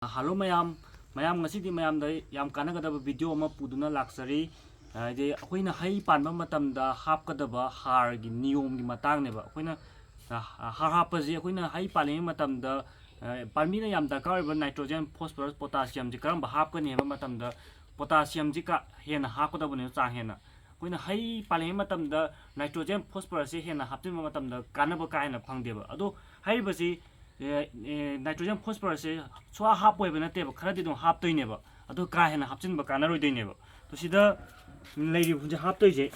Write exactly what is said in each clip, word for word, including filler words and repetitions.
Hello ꯃꯌꯥꯝ, ꯃꯌꯥꯝ ꯉꯁꯤꯗꯤ ꯃꯌꯥꯝꯗ ꯌꯥꯝ ꯀꯥꯟꯅꯒꯗꯕ ꯚꯤꯗꯤꯑꯣ ꯑꯃ ꯄꯨꯗꯨꯅ ꯂꯥꯛꯆꯔꯤ꯫ ꯍꯥꯏꯗꯤ ꯑꯩꯈꯣꯏꯅ ꯍꯩ ꯄꯥꯟꯕ ꯃꯇꯝꯗ ꯍꯥꯞꯀꯗꯕ ꯍꯥꯔꯒꯤ ꯅꯤꯌꯣꯝꯒꯤ ꯃꯇꯥꯡꯅꯦꯕ꯫ ꯑꯩꯈꯣꯏꯅ, ꯑ, ꯍꯥꯔ ꯍꯥꯞꯄꯁꯤ ꯑꯩꯈꯣꯏꯅ ꯍꯩ ꯄꯥꯜꯂꯤꯉꯩ ꯃꯇꯝꯗ, ꯑ, ꯄꯥꯝꯕꯤꯅ ꯌꯥꯝ ꯗꯔꯀꯥꯔ ꯑꯣꯏꯕ nitrogen, phosphorus, potassiumꯁꯤ ꯀꯔꯝꯕ ꯍꯥꯞꯀꯅꯤ ꯍꯥꯏꯕ ꯃꯇꯝꯗ potassiumꯁꯤ ꯀ-, ꯍꯦꯟꯅ ꯍꯥꯞꯀꯗꯕꯅꯦꯕ, ꯆꯥꯡ ꯍꯦꯟꯅ꯫ ꯑꯩꯈꯣꯏꯅ ꯍꯩ ꯄꯥꯜꯂꯤꯉꯩ ꯃꯇꯝꯗ nitrogen, phosphorusꯁꯦ ꯍꯦꯟꯅ ꯍꯥꯞꯆꯤꯟꯕ ꯃꯇꯝꯗ ꯀꯥꯟꯅꯕ ꯀꯥ ꯍꯦꯟꯅ ꯐꯪꯗꯦꯕ꯫ ꯑꯗꯣ ꯍꯥꯏꯔꯤꯕꯁꯤ ꯑꯦ, ꯑꯦ, nitrogen, phosphorussꯁꯦ ꯁꯨꯡꯍꯥꯞ ꯍꯥꯞꯄꯣꯏꯕ ꯅꯠꯇꯦꯕ, ꯈꯔꯗꯤ ꯑꯗꯨꯝ ꯍꯥꯞꯇꯣꯏꯅꯦꯕ꯫ ꯑꯗꯣ ꯀꯥ ꯍꯦꯟꯅ ꯍꯥꯞꯆꯤꯟꯕ ꯀꯥꯟꯅꯔꯣꯏꯗꯣꯏꯅꯦꯕ꯫ ꯑꯗꯣ ꯁꯤꯗ ꯂꯩꯔꯤꯕ ꯍꯧꯖꯤꯛ ꯍꯥꯞꯇꯣꯏꯁꯦ,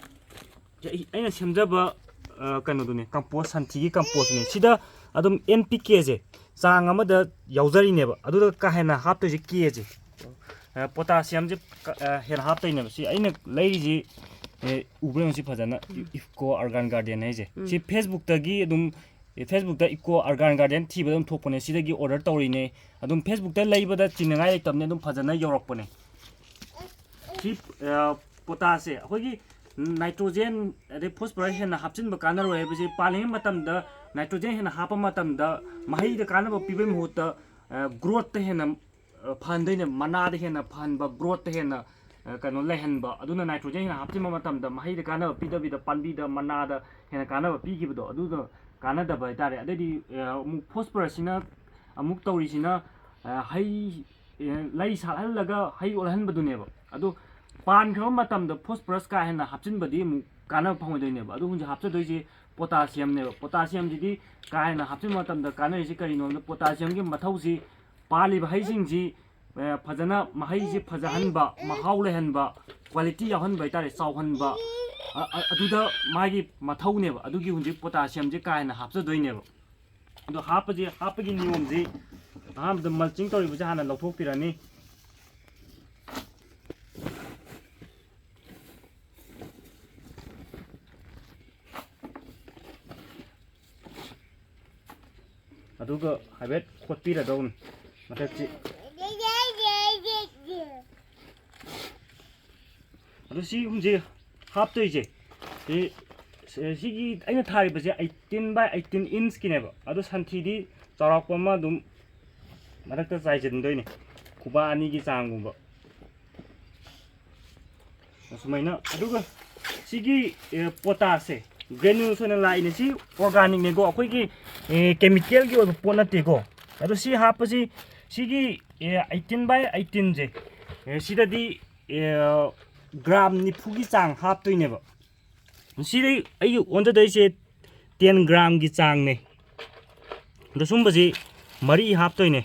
ꯑꯩ-, ꯑꯩꯅ ꯁꯦꯝꯖꯕ, ꯑ, ꯀꯩꯅꯣꯗꯨꯅꯦ, compost, ꯁꯟꯊꯤꯒꯤ compostꯅꯦ꯫ ꯁꯤꯗ ꯑꯗꯨꯝ NPKꯁꯦ ꯆꯥꯡ ꯑꯃꯗ ꯌꯥꯎꯖꯔꯤꯅꯦꯕ꯫ ꯑꯗꯨꯗ ꯀꯥ ꯍꯦꯟꯅ ꯍꯥꯞꯇꯣꯏꯁꯦ Kꯁꯦ, ꯑ, potassiumꯁꯦ ꯀ-, ꯑ, ꯍꯦꯟꯅ ꯍꯥꯞꯇꯣꯏꯅꯦꯕ꯫ ꯁꯤ ꯑꯩꯅ ꯂꯩꯔꯤꯁꯤ, ꯑꯦ, ꯎꯕ꯭ꯔꯥ ꯌꯦꯡꯉꯨ ꯁꯤ ꯐꯖꯅ, ꯏꯐꯀꯣ Urban Garden ꯍꯥꯏꯁꯦ꯫ ꯎꯝ꯫ ꯁꯤ Facebookꯇꯒꯤ ꯑꯗꯨꯝ ꯑꯦ, Facebookꯇ Eco Urban Garden ꯊꯤꯕꯗ ꯑꯗꯨꯝ ꯊꯣꯛꯄꯅꯦ, ꯁꯤꯗꯒꯤ order ꯇꯧꯔꯤꯅꯦ꯫ ꯑꯗꯨꯝ Facebookꯇ ꯂꯩꯕꯗ ꯆꯤꯡꯅꯉꯥꯏ ꯂꯩꯇꯕꯅꯦ, ꯑꯗꯨꯝ ꯐꯖꯅ ꯌꯧꯔꯛꯄꯅꯦ꯫ ꯁꯤ, ꯑ, potassꯁꯦ ꯑꯩꯈꯣꯏꯒꯤ nitrogen ꯑꯗꯩ phosphorus ꯍꯦꯟꯅ ꯍꯥꯞꯆꯤꯟꯕ ꯀꯥꯟꯅꯔꯣꯏ ꯍꯥꯏꯕꯁꯦ, ꯄꯥꯜꯂꯤꯉꯩ ꯃꯇꯝꯗ nitrogen ꯍꯦꯟꯅ ꯍꯥꯞꯄ ꯃꯇꯝꯗ ꯃꯍꯩꯗ ꯀꯥꯟꯅꯕ ꯄꯤꯕꯩ ꯃꯍꯨꯠꯇ, ꯑ, growthꯇ ꯍꯦꯟꯅ ꯑ, ꯐꯍꯟꯗꯣꯏꯅꯦ, ꯃꯅꯥꯗ ꯍꯦꯟꯅ ꯐꯍꯟꯕ, growthꯇ ꯍꯦꯟꯅ, ꯑ, ꯀꯩꯅꯣ ꯂꯩꯍꯟꯕ꯫ ꯑꯗꯨꯅ nitrogen ꯍꯦꯟꯅ ꯍꯥꯞꯆꯤꯟꯕ ꯃꯇꯝꯗ ꯃꯍꯩꯗ ꯀꯥꯟꯅꯕ ꯄꯤꯗꯕꯤꯗ ꯄꯥꯝꯕꯤꯗ, ꯃꯅꯥꯗ ꯍꯦꯟꯅ ꯀꯥꯟꯅꯕ ꯄꯤꯈꯤꯕꯗꯣ, ꯑꯗꯨꯗꯣ ꯀꯥꯟꯅꯗꯕ ꯍꯥꯏꯇꯥꯔꯦ꯫ ꯑꯗꯩꯗꯤ, ꯑ, ꯑꯃꯨꯛ phosphorussꯁꯤꯅ ꯑꯃꯨꯛ ꯇꯧꯔꯤꯁꯤꯅ, ꯑ, ꯍꯩ, ꯑ, ꯂꯩ ꯁꯥꯠꯍꯜꯂꯒ ꯍꯩ ꯑꯣꯜꯍꯟꯕꯗꯨꯅꯦꯕ꯫ ꯑꯗꯣ ꯄꯥꯟꯈ꯭ꯔꯕ ꯃꯇꯝꯗ phosphorus ꯀꯥ ꯍꯦꯟꯅ ꯍꯥꯞꯆꯤꯟꯕꯗꯤ ꯑꯃꯨꯛ ꯀꯥꯟꯅꯕ ꯐꯪꯉꯣꯏꯗꯣꯏꯅꯦꯕ꯫ ꯑꯗꯨ ꯍꯧꯖꯤꯛ ꯍꯥꯞꯆꯗꯣꯏꯁꯦ potassiumꯅꯦꯕ꯫ Potassiumꯁꯤꯗꯤ ꯀꯥ ꯍꯦꯟꯅ ꯍꯥꯞꯆꯤꯟꯕ ꯃꯇꯝꯗ ꯀꯥꯟꯅꯔꯤꯁꯤ ꯀꯔꯤꯅꯣ ꯍꯥꯏꯕꯗ, potassiumꯒꯤ ꯃꯊꯧꯁꯤ ꯄꯥꯜꯂꯤꯕ ꯍꯩꯁꯤꯡꯁꯤ, ꯑ, ꯐꯖꯅ ꯃꯍꯩꯁꯤ ꯐꯖꯍꯟꯕ, ꯃꯍꯥꯎ ꯂꯩꯍꯟꯕ, quality ꯌꯥꯎꯍꯟꯕ ꯍꯥꯏꯇꯥꯔꯦ, ꯆꯥꯎꯍꯟꯕ, ꯑ, ꯑ, ꯑꯗꯨꯗ ꯃꯥꯒꯤ ꯃꯊꯧꯅꯦꯕ꯫ ꯑꯗꯨꯒꯤ ꯍꯧꯖꯤꯛ potassiumꯁꯦ ꯀꯥ ꯍꯦꯟꯅ ꯍꯥꯞꯆꯗꯣꯏꯅꯦꯕ꯫ ꯑꯗꯣ ꯍꯥꯞꯄꯁꯦ, ꯍꯥꯞꯄꯒꯤ ꯅꯤꯌꯣꯝꯁꯤ ꯑꯍꯥꯟꯕꯗ mulching ꯇꯧꯔꯤꯕꯁꯦ ꯍꯥꯟꯅ ꯂꯧꯊꯣꯛꯄꯤꯔꯅꯤ꯫ ꯑꯗꯨꯒ ꯍꯥꯏꯐꯦꯠ ꯈꯣꯠꯄꯤꯔꯗꯧꯅꯤ ꯃꯊꯛꯁꯤ꯫ ꯑꯗꯨ ꯁꯤ ꯍꯧꯖꯤꯛ ꯍꯥꯞꯇꯣꯏꯁꯦ, ꯁꯤ, ꯁꯤꯒꯤ ꯑꯩꯅ ꯊꯥꯔꯤꯕꯁꯦ eighteen by eighteen inchꯀꯤꯅꯦꯕ꯫ ꯑꯗꯣ ꯁꯟꯊꯤꯗꯤ ꯆꯥꯎꯔꯥꯛꯄ ꯑꯃ ꯑꯗꯨꯝ ꯃꯔꯛꯇ ꯆꯥꯏꯁꯤꯟꯗꯣꯏꯅꯦ, ꯈꯨꯕꯥꯛ ꯑꯅꯤꯒꯤ ꯆꯥꯡꯒꯨꯝꯕ꯫ ꯑꯁꯨꯃꯥꯏꯅ꯫ ꯑꯗꯨꯒ ꯁꯤꯒꯤ ꯄꯣꯇꯥꯁꯁꯦ ꯒ꯭ꯔꯦꯅꯨꯜꯁ ꯑꯣꯏꯅ ꯂꯥꯛꯏꯅꯦ꯫ ꯁꯤ ꯑꯣꯔꯒꯥꯅꯤꯛꯅꯦꯀꯣ, ꯑꯩꯈꯣꯏꯒꯤ ꯀꯦꯃꯤꯀꯦꯜꯒꯤ ꯑꯣꯏꯕ ꯄꯣꯠ ꯅꯠꯇꯦꯀꯣ꯫ ꯑꯗꯣ ꯁꯤ ꯍꯥꯞꯄꯁꯤ, ꯁꯤꯒꯤ ꯑꯩꯠꯇꯤꯟ ꯕꯥꯏ ꯑꯩꯠꯇꯤꯟꯁꯦ, ꯁꯤꯗꯗꯤ ꯒ꯭ꯔꯥꯝ ꯅꯤꯐꯨꯒꯤ ꯆꯥꯡ ꯍꯥꯞꯇꯣꯏꯅꯦꯕ꯫ ꯁꯤꯗꯩ ꯑꯩꯒꯤ ꯑꯣꯟꯖꯗꯣꯏꯁꯦ ꯇꯦꯟ ꯒ꯭ꯔꯥꯝꯒꯤ ꯆꯥꯡꯅꯦ꯫ ꯑꯗꯣ ꯁꯨꯝꯕꯁꯤ ꯃꯔꯤ ꯍꯥꯞꯇꯣꯏꯅꯦ꯫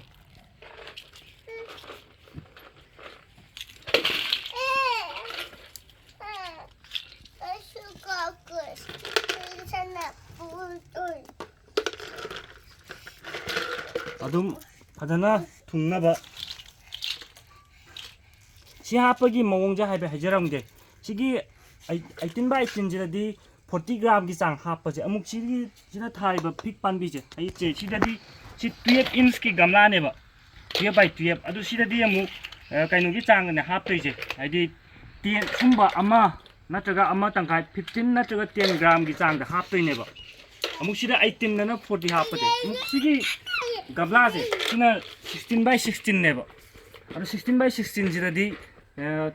ꯑꯗꯨꯝ ꯐꯖꯅ ꯊꯨꯡꯅꯕ꯫ ꯁꯤ ꯍꯥꯞꯄꯒꯤ ꯃꯑꯣꯡꯁꯦ ꯍꯥꯏꯐꯦꯠ ꯍꯥꯏꯖꯔꯝꯒꯦ꯫ ꯁꯤꯒꯤ ꯑꯩꯠꯇꯤꯟ ꯕꯥꯏ ꯑꯩꯠꯇꯤꯟꯁꯤꯗꯗꯤ ꯐꯣꯔꯇꯤ ꯒ꯭ꯔꯥꯝꯒꯤ ꯆꯥꯡ ꯍꯥꯞꯄꯁꯦ꯫ ꯑꯃꯨꯛ ꯁꯤꯒꯤ, ꯁꯤꯗ ꯊꯥꯔꯤꯕ ꯐꯤꯛ ꯄꯥꯝꯕꯤꯁꯦ, ꯑꯩꯁꯦ ꯁꯤꯗꯗꯤ ꯁꯤ ꯇꯨꯌꯦꯜꯞ ꯏꯟꯁꯀꯤ ꯒꯝꯂꯥꯅꯦꯕ, ꯇꯨꯌꯦꯜꯞ ꯕꯥꯏ ꯇꯨꯌꯦꯜꯞ꯫ ꯑꯗꯨ ꯁꯤꯗꯗꯤ ꯑꯃꯨꯛ ꯀꯩꯅꯣꯒꯤ ꯆꯥꯡꯗꯅꯦ ꯍꯥꯞꯇꯣꯏꯁꯦ, ꯍꯥꯏꯗꯤ ꯇꯦꯟ, ꯁꯨꯝꯕ ꯑꯃ ꯅꯠꯇ꯭ꯔꯒ ꯑꯃ ꯇꯪꯈꯥꯏ, ꯐꯤꯐꯇꯤꯟ ꯅꯠꯇ꯭ꯔꯒ ꯇꯦꯟ ꯒ꯭ꯔꯥꯝꯒꯤ ꯆꯥꯡꯗ ꯍꯥꯞꯇꯣꯏꯅꯦꯕ꯫ ꯑꯃꯨꯛ ꯁꯤꯗ ꯑꯩꯠꯇꯤꯟꯗꯅ ꯐꯣꯔꯇꯤ ꯍꯥꯞꯄꯁꯦ꯫ ꯑꯃꯨꯛ ꯁꯤꯒꯤ ꯒꯝꯂꯥꯁꯦ, ꯁꯤꯅ ꯁꯤꯛꯁꯇꯤꯟ ꯕꯥꯏ ꯁꯤꯛꯁꯇꯤꯟꯅꯦꯕ꯫ ꯑꯗꯣ ꯁꯤꯛꯁꯇꯤꯟ ꯕꯥꯏ ꯁꯤꯛꯁꯇꯤꯟꯁꯤꯗꯗꯤ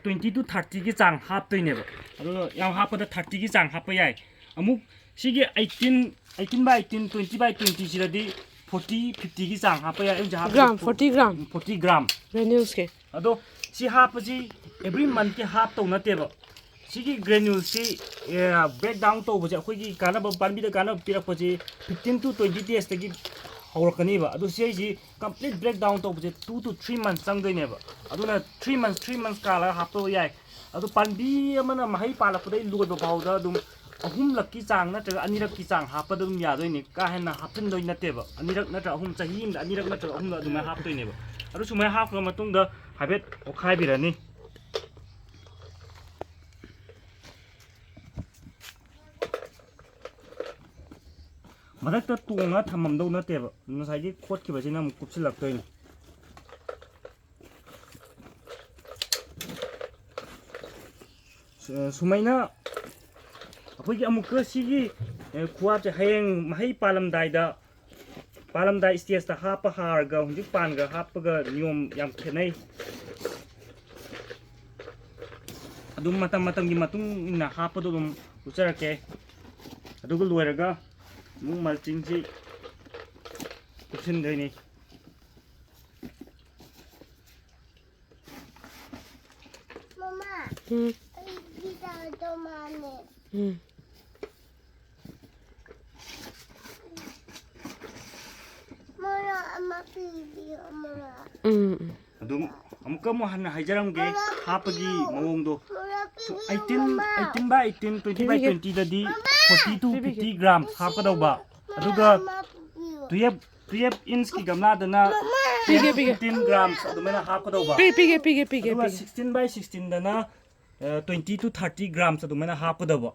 ꯇ꯭ꯋꯦꯟꯇꯤ ꯇꯨ ꯊꯥꯔꯇꯤꯒꯤ ꯆꯥꯡ ꯍꯥꯞꯇꯣꯏꯅꯦꯕ꯫ ꯑꯗꯣ ꯌꯥꯝ ꯍꯥꯞꯄꯗ ꯊꯥꯔꯇꯤꯒꯤ ꯆꯥꯡ ꯍꯥꯞꯄ ꯌꯥꯏ꯫ ꯑꯃꯨꯛ ꯁꯤꯒꯤ eighteen, eighteen by eighteen, twenty by ꯇ꯭ꯋꯦꯟꯇꯤꯁꯤꯗꯗꯤ ꯐꯣꯔꯇꯤ, ꯐꯤꯐꯇꯤꯒꯤ ꯆꯥꯡ ꯍꯥꯞꯄ ꯌꯥꯏ꯫ ꯑꯩ ꯍꯧꯖꯤꯛ ꯍꯥꯞꯄꯤꯁꯦ ꯒ꯭ꯔꯥꯝ, ꯐꯣꯔꯇꯤ ꯒ꯭ꯔꯥꯝ꯫ ꯒ꯭ꯔꯦꯅ꯭ꯌꯨꯜꯁꯀꯤ꯫ ꯑꯗꯣ ꯁꯤ ꯍꯥꯞꯄꯁꯤ ꯑꯦꯕ꯭ꯔꯤ ꯃꯟꯠꯀꯤ ꯍꯥꯞꯇꯧ ꯅꯠꯇꯦꯕ꯫ ꯁꯤꯒꯤ ꯒ꯭ꯔꯦꯅ꯭ꯌꯨꯜꯁꯤ ꯕ꯭ꯔꯦꯛ ꯗꯥꯎꯟ ꯇꯧꯕꯁꯦ, ꯑꯩꯈꯣꯏꯒꯤ ꯀꯥꯟꯅꯕ, ꯄꯥꯝꯕꯤꯗ ꯀꯥꯟꯅꯕ ꯄꯤꯔꯛꯄꯁꯤ ꯐꯤꯐꯇꯤꯟ ꯇꯨ ꯇ꯭ꯋꯦꯟꯇꯤ ꯗꯦꯖꯇꯒꯤ ꯍꯧꯔꯛꯀꯅꯤꯕ꯫ ꯑꯗꯨ ꯁꯤꯁꯤ ꯀꯝꯄ꯭ꯂꯤꯠ ꯕ꯭ꯔꯦꯛ ꯗꯥꯎꯟ ꯇꯧꯕꯁꯦ ꯇꯨ ꯇꯨ ꯊ꯭ꯔꯤ ꯃꯟꯠꯁ ꯆꯪꯗꯣꯏꯅꯦꯕ꯫ ꯑꯗꯨꯅ ꯊ꯭ꯔꯤ ꯃꯟꯠꯁ, ꯊ꯭ꯔꯤ ꯃꯟꯠꯁ ꯀꯥꯜꯂꯒ ꯍꯥꯞꯄ ꯌꯥꯏ꯫ ꯑꯗꯣ ꯄꯥꯝꯕꯤ ꯑꯃꯅ ꯃꯍꯩ ꯄꯥꯜꯂꯛꯄꯗꯒꯤ ꯂꯣꯏꯕ ꯐꯥꯎꯗ ꯑꯗꯨꯝ ꯑꯍꯨꯝꯂꯛꯀꯤ ꯆꯥꯡ ꯅꯠꯇ꯭ꯔꯒ ꯑꯅꯤꯔꯛꯀꯤ ꯆꯥꯡ ꯍꯥꯞꯄꯗ ꯑꯗꯨꯝ ꯌꯥꯗꯣꯏꯅꯤ꯫ ꯀꯥ ꯍꯦꯟꯅ ꯍꯥꯞꯆꯤꯟꯗꯣꯏ ꯅꯠꯇꯦꯕ꯫ ꯑꯅꯤꯔꯛ ꯅꯠꯇ꯭ꯔꯒ ꯑꯍꯨꯝ, ꯆꯍꯤ ꯑꯃꯗ ꯑꯅꯤꯔꯛ ꯅꯠꯇ꯭ꯔꯒ ꯑꯍꯨꯝꯂꯛ ꯑꯗꯨꯃꯥꯏꯅ ꯍꯥꯞꯇꯣꯏꯅꯦꯕ꯫ ꯑꯗꯨ ꯁꯨꯃꯥꯏꯅ ꯍꯥꯞꯈ꯭ꯔ ꯃꯇꯨꯡꯗ ꯍꯥꯏꯐꯦꯠ ꯑꯣꯠꯈꯥꯏꯕꯤꯔꯅꯤ꯫ ꯃꯊꯛꯇ ꯇꯣꯡꯉ ꯊꯝꯃꯝꯗꯧ ꯅꯠꯇꯦꯕ, ꯉꯁꯥꯏꯒꯤ ꯈꯣꯠꯈꯤꯕꯁꯤꯅ ꯑꯃꯨꯛ ꯀꯨꯞꯁꯤꯜꯂꯛꯇꯣꯏꯅꯤ꯫ ꯁꯨ-, ꯁꯨꯃꯥꯏꯅ ꯑꯩꯈꯣꯏꯒꯤ ꯑꯃꯨꯛꯀ ꯁꯤꯒꯤ, ꯑꯦ, ꯈꯨꯍꯥꯞꯁꯦ ꯍꯌꯦꯡ ꯃꯍꯩ ꯄꯥꯜꯂꯝꯗꯥꯏꯗ ꯄꯥꯜꯂꯝꯗꯥꯏ stageꯇ ꯍꯥꯞꯄ ꯍꯥꯔꯒ ꯍꯧꯖꯤꯛ ꯄꯥꯟꯒ ꯍꯥꯞꯄꯒ ꯅꯤꯌꯣꯝ ꯌꯥꯝ ꯈꯦꯠꯅꯩ꯫ ꯑꯗꯨꯝ ꯃꯇꯝ ꯃꯇꯝꯒꯤ ꯃꯇꯨꯡ ꯏꯟꯅ ꯍꯥꯞꯄꯗꯣ ꯑꯗꯨꯝ ꯎꯠꯆꯔꯛꯀꯦ꯫ ꯑꯗꯨꯒ ꯂꯣꯏꯔꯒ ꯑꯃꯨꯛ mulchingꯁꯤ ꯀꯨꯞꯁꯤꯟꯗꯣꯏꯅꯤ꯫ ꯃꯃꯥ, ꯎꯝ꯫ ꯑꯩꯒꯤ ꯇꯥꯗꯣ ꯃꯥꯅꯦ꯫ ꯎꯝ꯫ ꯃꯣꯔꯣꯛ ꯑꯃ ꯄꯤꯕꯤꯌꯣ, ꯃꯣꯔꯣꯛ꯫ ꯎꯝ, ꯎꯝ꯫ ꯑꯗꯨꯝ ꯑꯃꯨꯛꯀ ꯑꯃꯨꯛ ꯍꯟꯅ ꯍꯥꯏꯖꯔꯝꯒꯦ, ꯃꯣꯔꯣꯛ ꯍꯥꯞꯄꯒꯤ ꯄꯤꯕꯤꯌꯣ꯫ ꯃꯑꯣꯡꯗꯣ꯫ ꯃꯣꯔꯣꯛ ꯄꯤꯕꯤꯌꯣ, eighteen, ꯃꯃꯥ꯫ Eighteen by eighteen, twenty by ꯄꯤꯕꯤꯒꯦ꯫ Twentyꯗꯗꯤ ꯃꯃꯥ꯫ Forty to ꯄꯤꯕꯤꯒꯦ꯫ Fifty grams ꯍꯥꯞꯀꯗꯧꯕ꯫ ꯃꯣꯔꯣꯛ ꯑꯗꯨꯒ ꯑꯃ ꯄꯤꯕꯤꯌꯣ꯫ Twelve, twelve inchꯀꯤ ꯒꯝꯂꯥꯗꯅ ꯃꯃꯥ꯫ Ten ꯄꯤꯒꯦ, to ꯄꯤꯒꯦ꯫ Fifteen grams ꯑꯗꯨꯃꯥꯏꯅ ꯍꯥꯞꯀꯗꯧꯕ꯫ ꯄꯤ-, ꯄꯤꯒꯦ, ꯄꯤꯒꯦ, ꯄꯤꯒꯦ, ꯑꯗꯨꯒ ꯄꯤꯒꯦ꯫ Sixteen by sixteenꯗꯅ, ꯑ, twenty to thirty grams ꯑꯗꯨꯃꯥꯏꯅ ꯍꯥꯞꯀꯗꯧꯕ꯫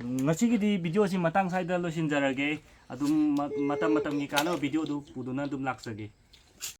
ꯎꯝ, ꯉꯁꯤꯒꯤꯗꯤ videoꯁꯤ ꯃꯇꯥꯡ ꯁ꯭ꯋꯥꯏꯗ ꯂꯣꯏꯁꯤꯟꯖꯔꯒꯦ꯫ ꯑꯗꯨꯝ ꯃ-, ꯃꯇꯝ ꯃꯇꯝꯒꯤ ꯀꯥꯟꯅꯕ video ꯑꯗꯨ ꯄꯨꯗꯨꯅ ꯑꯗꯨꯝ ꯂꯥꯛꯆꯒꯦ꯫